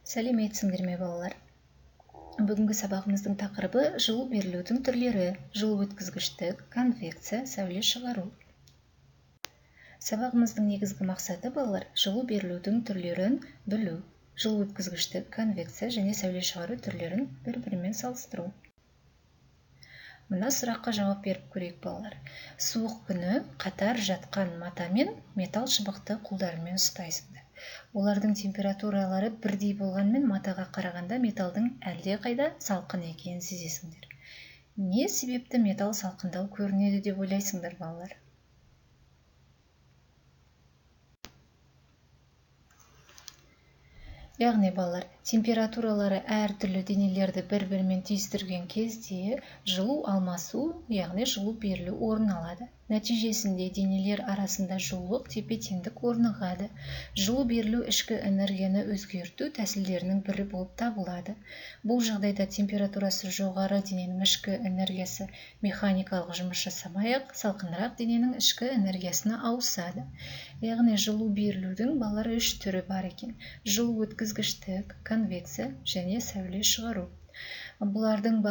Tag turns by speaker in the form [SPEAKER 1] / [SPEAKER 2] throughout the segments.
[SPEAKER 1] Сәлеметсіңдер ме, балалар? Бүгінгі сабағымыздың тақырыбы жылу берілудің түрлері, жылу өткізгіштік, конвекция, сәуле шығару. Сабағымыздың негізгі мақсаты, балалар, жылу берілудің түрлерін білу, жылу өткізгіштік, конвекция және сәуле шығару түрлерін бір-бірімен салыстыру. Мына сұраққа жауап беріп көрейік, балалар. Суық күні қатар жатқан мата мен металл шыбықты қолдарымен ұстайсыңдар. Олардың температуралары бірдей болғанымен матаға қарағанда металдың әлдеқайда салқын екенін сезесіңдер. Не себепті металл салқындау көрінеді деп ойлайсыңдар, балалар? Яғни, балалар, температуралары әртүрлі денелерді бір-бірімен түйістірген кезде жылу алмасу, яғни жылу берілу орын алады. Нәтижесінде денелер арасында жылулық тепе-теңдік орнығады. Жылу берілу ішкі энергияны өзгерту тәсілдерінің бірі болып табылады. Бұл жағдайда температурасы жоғары дененің ішкі энергиясы механикалық жұмыс жасамай-ақ, салқынырақ дененің ішкі энергиясына ауысады. Яғни жылу берілудің, балалар, үш түрі бар екен. Жылу өткізгіштік, конвекция және сәуле шығару. Бұлардың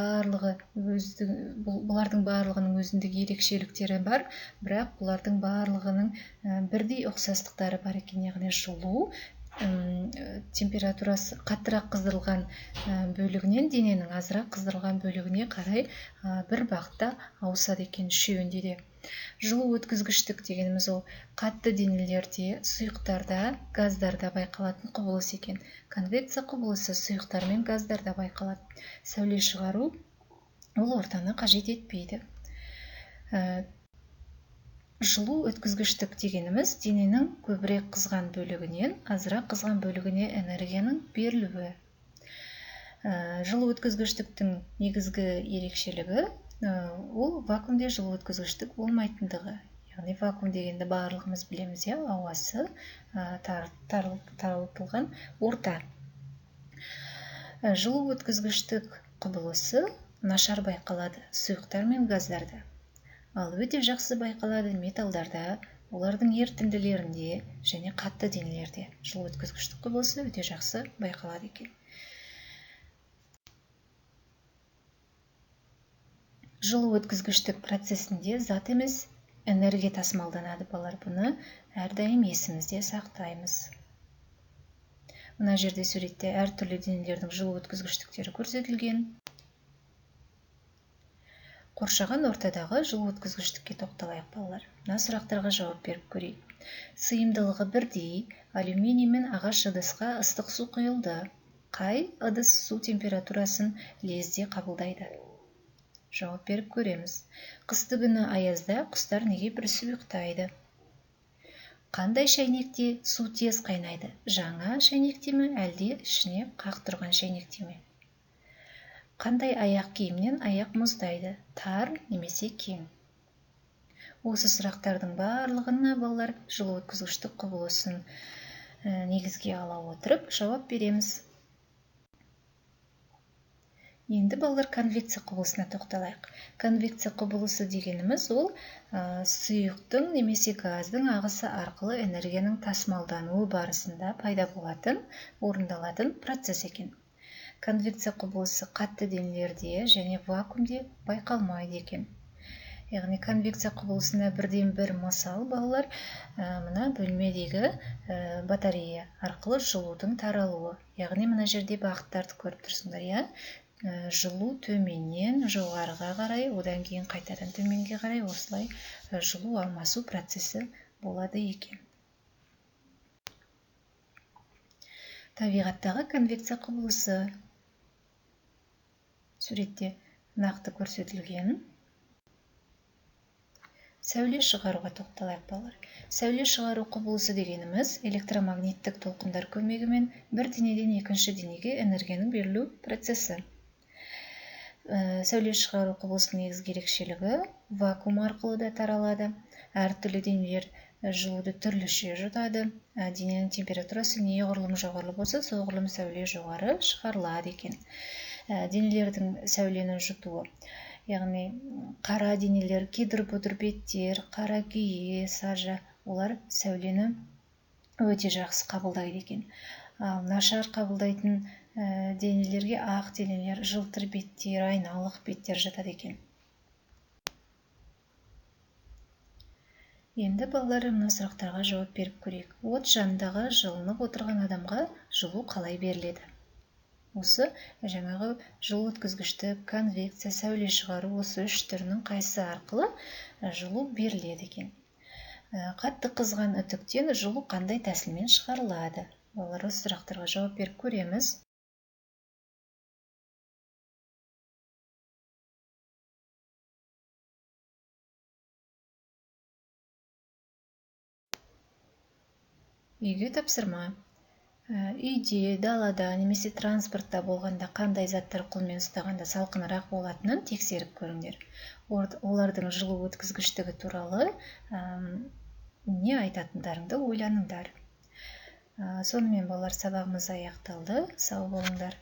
[SPEAKER 1] барлығының өзіндік ерекшеліктері бар, бірақ бұлардың барлығының бірдей ұқсастықтары бар екен. Яғни жылу температурасы қаттырақ қыздырылған бөлігінен дененің азырақ қыздырылған бөлігіне қарай бір бағытта ауысады екен үшеуінде де. Жылу өткізгіштік дегеніміз ол қатты денелерде, сұйықтарда, газдарда байқалатын құбылыс екен. Конвекция құбылысы сұйықтар мен газдарда байқалады. Сәуле шығару ол ортаны қажет етпейді. Жылу өткізгіштік дегеніміз дененің көбірек қызған бөлігінен азырақ қызған бөлігіне энергияның берілуі. Жылу өткізгіштіктің негізгі ерекшелігі ол вакуумде жылу өткізгіштік болмайтындығы. Яғни вакуум дегенді барлығымыз білеміз, иә, ауасы тарылтылған орта. Жылу өткізгіштік құбылысы нашар байқалады сұйықтар мен газдарда. Ал өте жақсы байқалады металдарда, олардың ерітінділерінде және қатты денелерде. Жылу өткізгіштік құбылысы өте жақсы байқалады екен. Жылу өткізгіштік процесінде зат емес, энергия тасымалданады, балалар. Бұны әрдайым есімізде сақтаймыз. Мына жерде суретте әртүрлі денелердің жылу өткізгіштіктері көрсетілген. Қоршаған ортадағы жылу өткізгіштікке тоқталайық, балалар. Мына сұрақтарға жауап беріп көрейік. Сыйымдылығы бірдей алюминий мен ағаш ыдысқа ыстық су құйылды. Қай ыдыс су температурасын лезде қабылдайды? Жауап беріп көреміз. Қысты күні аязда құстар неге бүрісіп ұйықтайды? Қандай шәйнекте су тез қайнайды? Жаңа шәйнекте ме, әлде ішіне қақ тұрған шәйнекте ме? Қандай аяқ киімнен аяқ мұздайды? Тар немесе кең? Осы сұрақтардың барлығына, балалар, жылу өткізгіштік құбылысын негізге ала отырып жауап береміз. Енді, балалар, конвекция құбылысына тоқталайық. Конвекция құбылысы дегеніміз ол сұйықтың немесе газдың ағысы арқылы энергияның тасымалдануы барысында пайда болатын, орындалатын процесс екен. Конвекция құбылысы қатты денелерде және вакуумде байқалмайды екен. Яғни конвекция құбылысына бірден бір мысал, балалар, мына бөлмедегі батарея арқылы жылудың таралуы. Яғни мына жерде бағыттарды көріп тұрсыңдар, иә? Жылу төменнен жоғарыға қарай, одан кейін қайтадан төменге қарай осылай жылу алмасу процесі болады екен. Табиғаттағы конвекция құбылысы суретте нақты көрсетілген. Сәуле шығаруға тоқталайық, балалар. Сәуле шығару құбылысы дегеніміз электромагниттік толқындар көмегімен бір денеден екінші денеге энергияның берілу процесі. Сәуле шығару құбылысының негізгі ерекшелігі вакуум арқылы да таралады. Әртүрлі денелер жылуды түрліше жұтады. Дененің температурасы неғұрлым жоғары болса, соғұрлым сәуле жоғары шығарылады екен. Денелердің сәулені жұтуы, яғни қара денелер, кедір-бұдыр беттер, қара күйе, сажа, олар сәулені өте жақсы қабылдайды екен. Ал нашар қабылдайтын денелерге ақ денелер, жылтыр беттер, айналық беттер жатады екен. Енді балалар, мына сұрақтарға жауап беріп көрейік. От жанындағы жылынып отырған адамға жылу қалай беріледі? Осы жаңағы жылу өткізгіштік, конвекция, сәуле шығару, осы үш түрінің қайсысы арқылы жылу беріледі екен? Қатты қызған үтіктен жылу қандай тәсілмен шығарылады? Балалар, осы сұрақтарға жауап беріп көреміз. Үйге тапсырма. Үйде, далада немесе транспортта болғанда қандай заттар қолмен ұстағанда салқынырақ болатынын тексеріп көріңдер. Олардың жылу өткізгіштігі туралы не айтатындарыңды ойланыңдар. Сонымен балалар, сабағымыз аяқталды. Сау болыңдар.